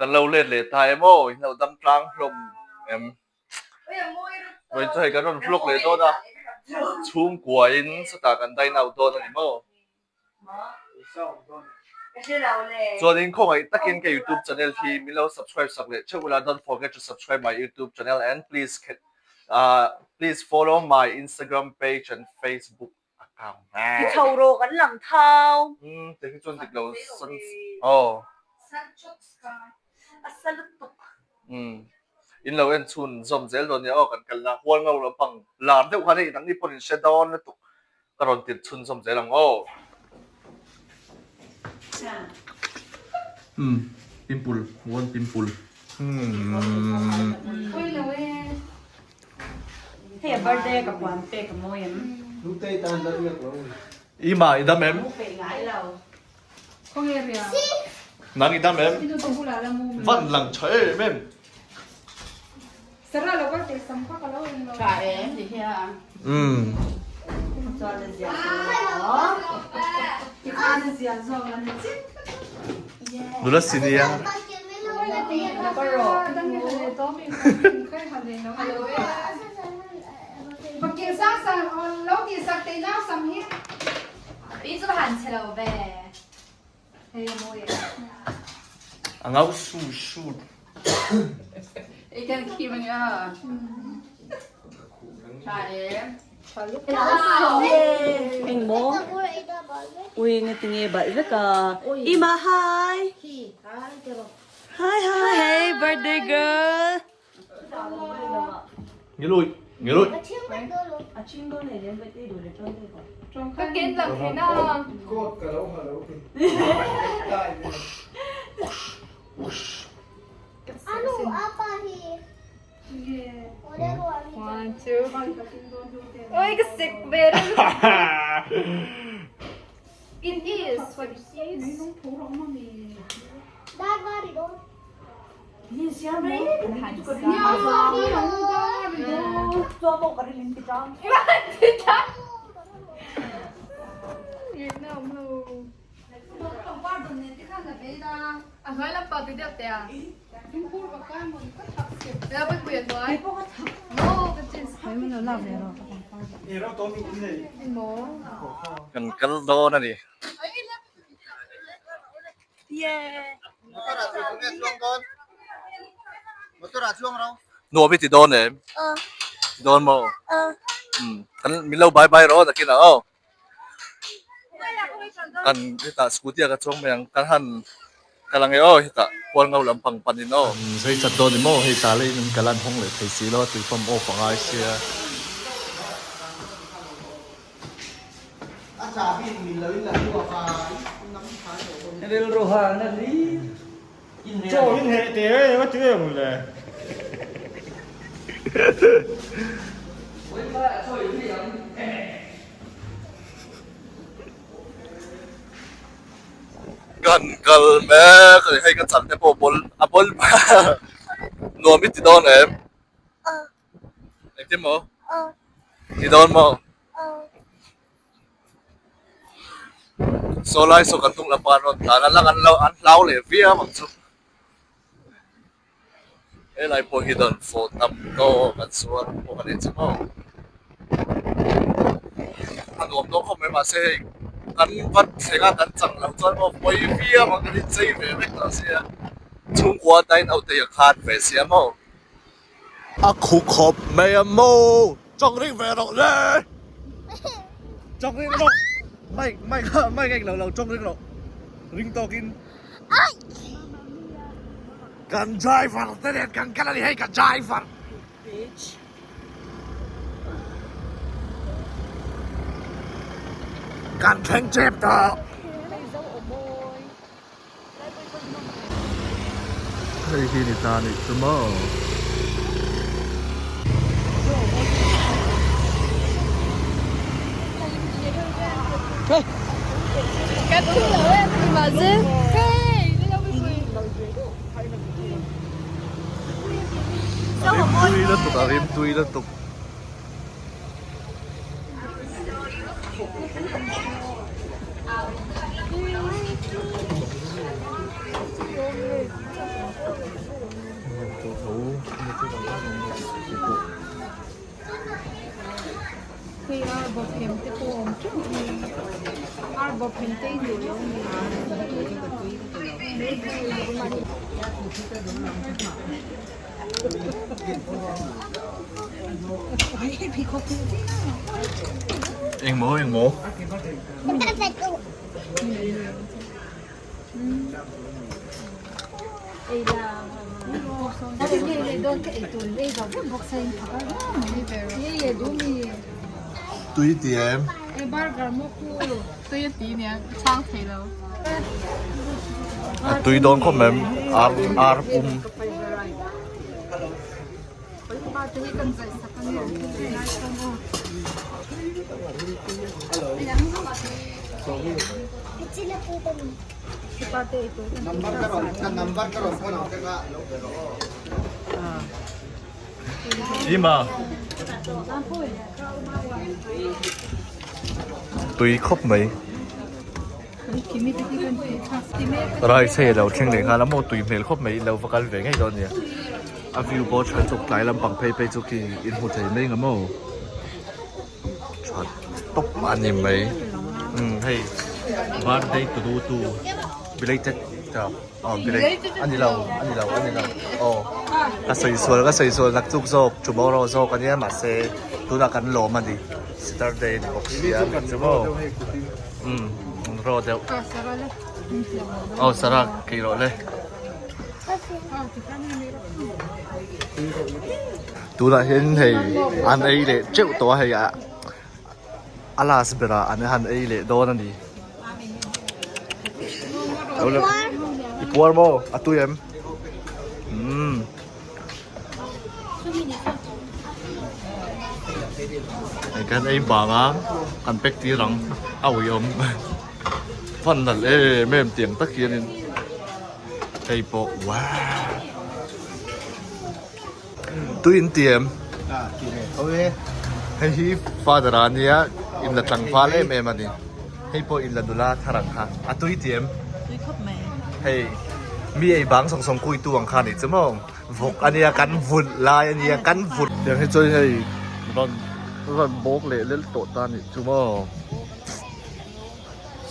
Kan lo let leh ta em aw, in lo dam tlang hlawm em. Vawiin chu hei kan rawn vlog leh dawn a, chhungkua in sawtah kan dine out dawn a ni maw. Chuanin khawngaih takin ka youtube channel hi min lo subscribe sak leh theuh ula, don't forget to subscribe my youtube channel and please please follow my instagram page and facebook Ti chho rawh kan lang thau. Umm te hi chuan dik lo san aw. A sa lutuk. Umm in lo en chhun zawm zel dawn nia aw kan kalna hual ngau lampang lar deuh khan hei nangni pawn in hre dawn lutuk ka rawn tirh chhun zawm zel ang aw. Umm pimple one pimple umm. Hei a birthday ka puan pek a mawi em? Ima i dam em? Nang i dam em? Van lang tha em em. Tha em ti hian. Umm. Nula senior. A ngau su su. Engmaw? Ui ngatinge balh vek a. Ima hi. Hi hi hey birthday girl. Ngelui ngelui. One, two. Oi, ka sick ve. It is what it is. Kan kal dawn a ni. Nuam i ti dawn em? Ti dawn maw? Kan min lo bye bye rawh nakinah aw. Kan hetah scooty ah ka chuang mai ang kan han kal ang e aw hetah hual ngau lampang panin aw. Zai chat dawn ni maw hei ta leh in an kal an hawng leh thei si lo a tui pump off a ngai sia. Kan kal mek a ni hei ka chan te pawh bawl a bawl nuam i ti dawn em engtin maw ti dawn maw saw lai saw kan hnung lamah an rawn tlan a lang an lo an hlau leh viau ang chu helai pawh hi dawn fawh tam tawk an sual pawh a ni chu maw a nuam dawn khawp mai mahse hei kan vat thleng a kan chang loh chuan maw pawi viau ang kan inchei ve vek tawh sia chhungkua dine out te hi a khan ve sia maw. A khu khawp mai a maw chawng ring ve rawh le chawng ring rawh mic mic mic a englo lo chawng ring rawh ring tawk in kan driver te nen kan kal a ni hei ka driver kan thleng tep tawh. Hei hi ni ta nih chu maw. A rim tui lutuk a rim tui lutuk. Arbawp hem te pawh a awm teuh mai arbawp hem te hi duh lo a ni. Engmaw engmaw. Tui ti em? A tui dawn khawp mai ar ar pum. Ima tui khawp mai rice hei alo thleng leh nghal a maw tui hmel khawp mai in lo va kal ve ngei dawn nia a view pawh a tha chawp tlai lampang phei phei chu khi in hmu thei mai ang maw. Tha tawp a ni mai umm hei birthday to do tu belated aw belated a ni lo a ni lo a ni lo aw ka sawi sual ka sawi sual nak chuk zawk tomorrow zawk a nia mahse tunah kan lawm a ni saturday a ni bawk sia chu maw umm raw deuh aw sara kei rawh le. Tunah hian hei an ei leh teuh tawh a hei a last berah an han ei leh dawn a ni. I puar maw? A tui em? Umm. Hei kan ei bang a, kan pack tir ang a uiawm. Fan nalh em em tiang tak hianin hei pawh wow. Tui in ti em? Hei hi father a nia in la tlangval em em a ni. Hei pawh in la nula thar ang kha. A tui ti em? Tui khawp mai. Hei mi ei bang sawng sawng kui tu ang kha ni chu maw? Vawk a nia kan vulh lai a nia kan vulh. Tiang hi chuan hei rawn rawn bawk leh lel tawh ta ni chu maw?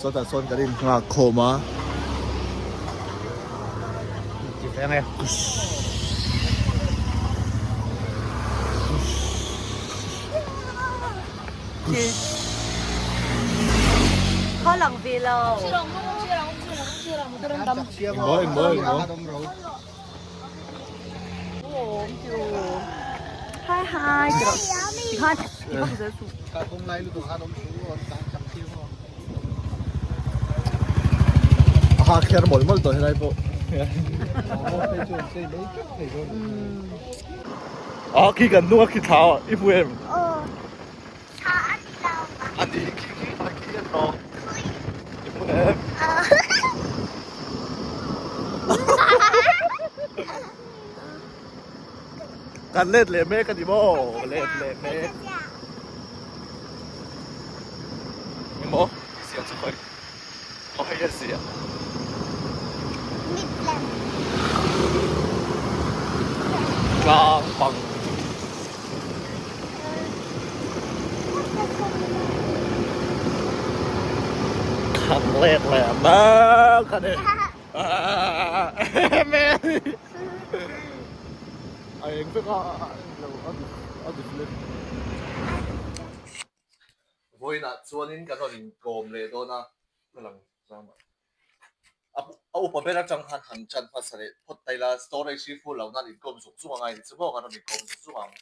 Sawtah sawn kan innghak khawm a. Khaw lang ve lo. Engmaw engmaw engmaw. Hi hi. Tikhan tikhan A ha kher mawlh mawlh tawh helai pawh. A khi kan hnung a khi thla i hmu em? A ni khi khi a khi a tawh. I hmu em? Kan let leh mek a ni maw? Let leh mek. Engmaw? I ziah chu khawi? Aw hei a ziah. Tlang pang. Kan let leh mek a ni. A eng vek a a a different. Vawiinah chuanin kan rawn inkawm leh dawn a, ka lang zam a. A upa ber atang khan han chan hmasa leh phawt ta ila, storage hi full lo nan inkawm zuk zuk ang a, inche maw kan rawn inkawm zuk zuk ang.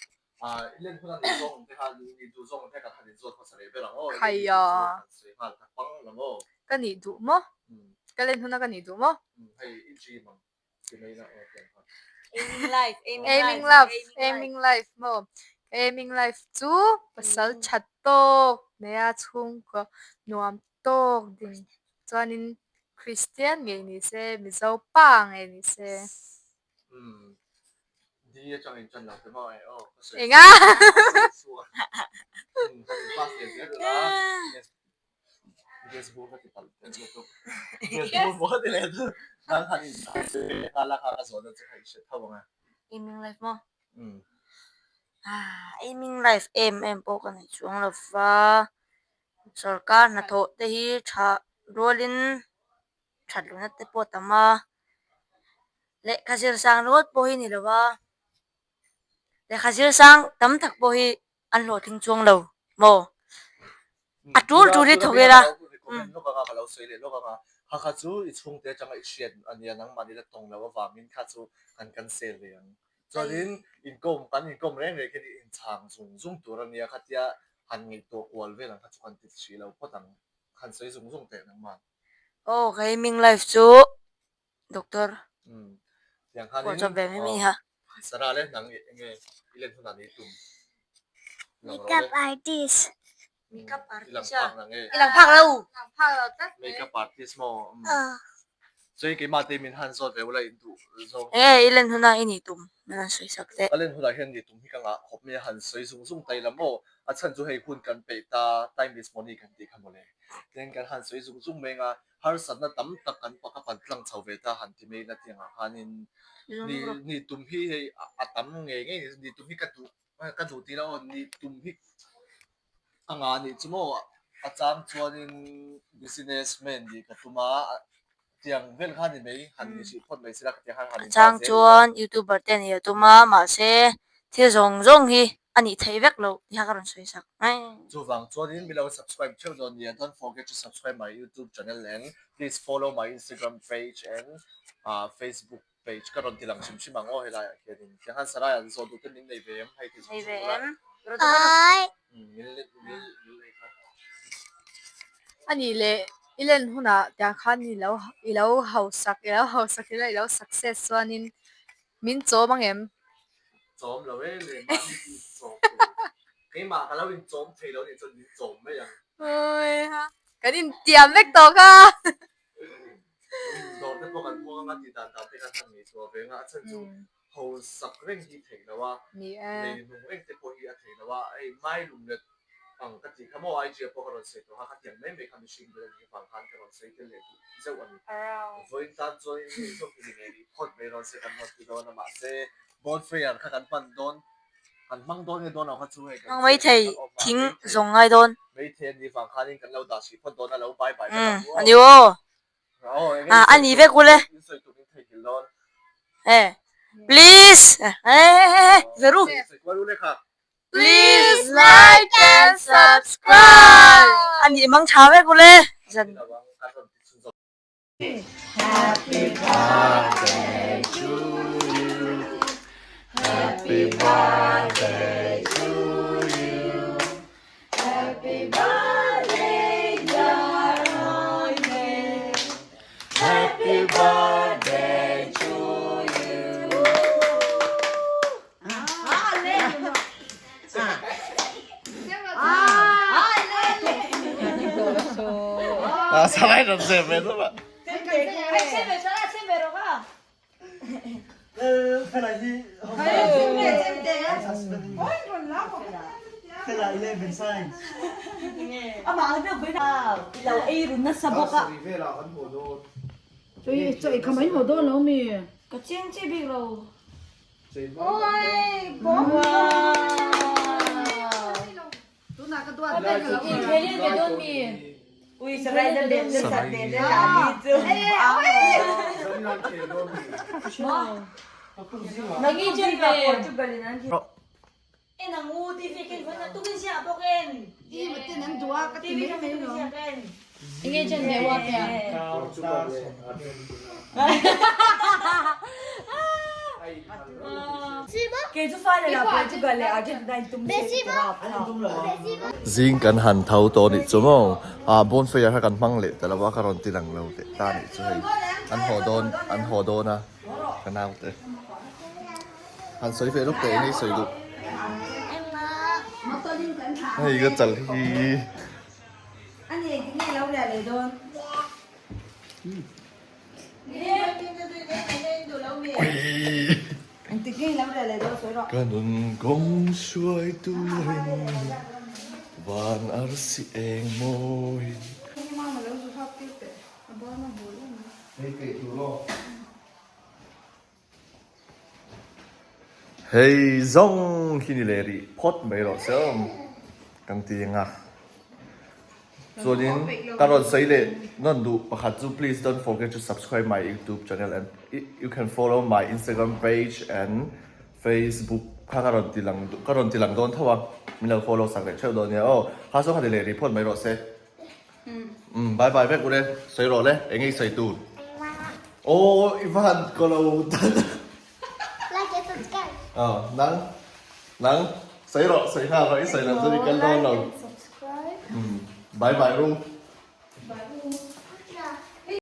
I len hunah ni zawng ang te khan ni duh zawng ang te kan han inzawt hmasa leh ber ang aw, eng nge ni duh chu han sawi nghal ta pang la maw. Ka nih duh maw? Ka len hunah ka nih duh maw? Hei i dream ang. Aiming life, aiming, aiming life, aiming life maw? Aiming life chu pasal that tawk neia chhungkaw nuam tawk ding chuanin Kristian ngei ni se, Mizo pa ngei ni se. Enga? Gas bur ka ti palh teh lutuk. Gas bur maw ti leh chu nang han in lak a ka zawhna chu kha i hre tho ang a. Aiming life maw? Umm. Aiming life em em pawh ka nei chuang lo va, sorkar hnathawh te hi tha rualin that lohna te pawh a tam a, lehkha zir sang ringawt pawh hi a ni lo va, lehkha zir sang tam tak pawh hi an hlawhtling chuang lo maw? A tul tul hi thawk ila. Ka lo sawi leh lawk anga kha kha chu i chhungte atanga i hriat a nia nangmahni la tawng loh avangin kha chu kan cancel ve ang. Chuanin inkawm kan inkawm reng reng hian inchhang zung zung tur a nia khatia han ngaihtuah kual vel ang kha chu kan ti hrih lo phawt ang. Han sawi zung zung teh nangmah. Aw ka aiming life chu Doctor Tiang khanin pawh chawp ve mai mai ha. Sarah le nang enge i len hunah ni tum. Makeup artist. Makeup I lang artist a. phak nang e. I lang phak lo. Lang phak lo tlat mai. Makeup artist maw. Chuan keimah te min han zawt ve ula in duh zawng. Enge i len hunah i nih tum min han sawi sak teh. Ka len hunah hian nih tum hi ka ngah khawp mai a han sawi zung zung ta ila maw. A chhan chu hei hun kan peih ta time is money kan tih kha mawle. Tin kan han sawi zung zung mai anga harsatna tam tak kan ka pan tlang chho ve ta han ti mai ila tiangah khanin ni ni tum hi hei a tam ngei ngei ni tum hi ka duh ka duh tih loh ni tum hi a ngah anih chu maw a chang chuanin business man nih ka tum a tiang vel kha ni mai han ni hrih phawt mai sela ka tiang khan han A chang chuan youtuber te nih a tum a mahse thil zawng zawng hi a nih theih vek loh tih kha ka rawn sawi sak mai. Chuvang chuanin min lo subscribe theuh dawn nia, don't forget to subscribe my youtube channel and please follow my instagram page and facebook page ka rawn ti lang hrim hrim ang aw helai ah hianin tiang khan Sarai an zawh duh te min nei ve em hei ti zung zung ula min min nei kha. A nih leh i len hunah tiang khan i lo i lo hausak i lo hausak ila i lo success chuanin Min chawm ang em? Chawm lo e le, mahni chu in chawm tur. Keimah ka lo in chawm thei lo nih chuan min chawm mai ang. Awiha, kan intiam vek tawh kha. Dawr te pawh kan hawng anga tih dan dan te khan han ngaihtuah ve anga a chhan chu ho sak reng hi theih lo a, nei hnung reng te pawh hi a theih lo a, hei mai lum let ang ka tih kha maw IG ah pawh ka rawn sawi tawh kha, khatiang mai mai kha mihring vel a nih avang khan ka rawn sawi tel leh duh zeuh a ni. Vawiin tan chuan in hei zawk hi ni ngei rih phawt mai rawn se kan rawn ti dawn a mahse bonfire kha kan hman dawn kan hmang dawn nge dawn lo kha chu hei kan Hmang maithei thing zawng ngai dawn. Maithei a nih vang khanin kan lo dah hrih phawt dawn a lo bye bye vek ang u aw. A ni aw. A ni vek ule. In sawi tur in theihnghilh dawn. E please Veru. Sawi kual ule kha. Please like and subscribe. A nih mang tha vek ule. Zan. Happy birthday to you. Happy birthday to you. Happy birthday dear Royne. Happy birthday to you. Sarai ram se ve lo ba. Ka ching chi bik lo. Zing kan han tho tawh anih chu maw ah bonfire kha kan hmang leh ta lo a ka rawn ti lang lo teh ta anih chu hei an haw dawn an haw dawn a ka naute han sawi ve lawk teh eng nge i sawi duh hei ka chal hi. Ka nun kawng hruai turin van arsi eng mawi. Hei zawng hi ni leh rih phawt mai rawh se aw kan ti ang a. Chuanin ka rawn sawi leh nawn duh pakhat chu please don't forget to subscribe my youtube channel and you can follow my instagram page and facebook kha ka rawn ti lang ka rawn ti lang dawn tho a min lo follow sak leh theuh dawn nia aw. Kha saw kha ni leh rih phawt mai rawh se. Umm bye bye vek ule sawi rawh le eng nge i sawi tur aw i va han ko lo Like and subscribe. Aw nang nang sawi rawh sawi nghal rawh i sawi loh chuan i kal dawn lo Subscribe. Umm bye bye ru.